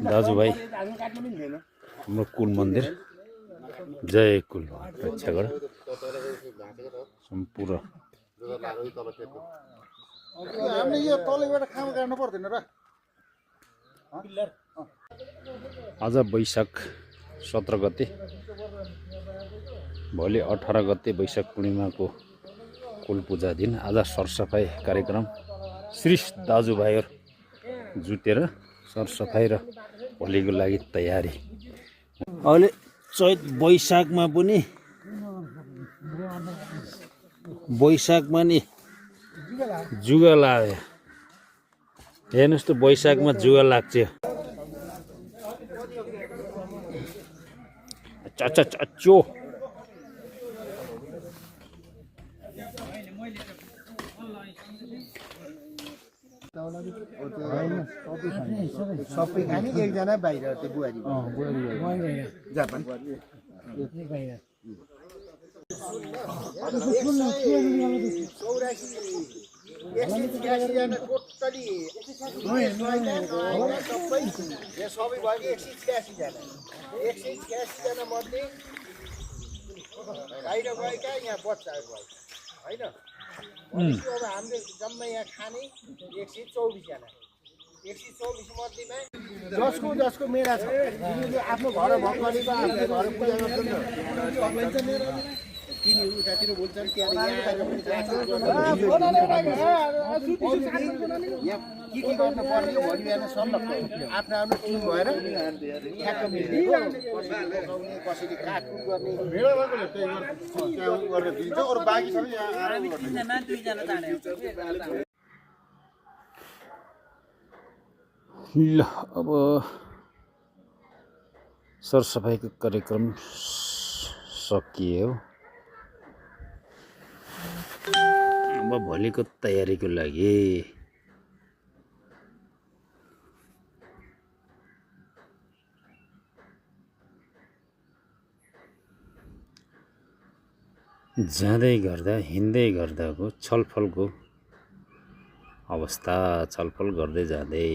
दाजुभाइ हाम्रो कुल मन्दिर जय कुल रक्षागढ सम्पूर्ण हामीले यो तलैबाट काम गर्न पर्दैन र आज वैशाख 17 गते भोलि 18 गते वैशाख पूर्णिमाको कुल पूजा दिन आज सरसफाइ कार्यक्रम श्रीष दाजुभाइहरू जुटेर सरसफाइ र भोलिको लागि तयारी। अहिले चैत वैशाखमा पनि जुगा लाग्यो। हेर्नुहोस् त वैशाखमा जुगा लाग्छ। चो सबै खाने एकजना बाहिर त्यो बुहारी जापान अब हामीले जम्मै यहाँ खाने 124 जना 124 मध्येमा जसको मेरा छ आफ्नो घर भक्कलीको आफ्नो घर पूजा गर्छन् तिनी उतातिर बोल्छन् त्यहाँदेखि के गर्नु पर्ने भोलि बिहान सल्लाह आफ्नो आफ्नो टिम भएर ठ्याक्क मिलेको कसरी काटकुट गर्ने ल अब सरसफाइको कार्यक्रम सकियो। अब भोलिको तयारीको लागि जाँदै गर्दा हिँड्दै गर्दाको छलफलको अवस्था छलफल गर्दै जाँदै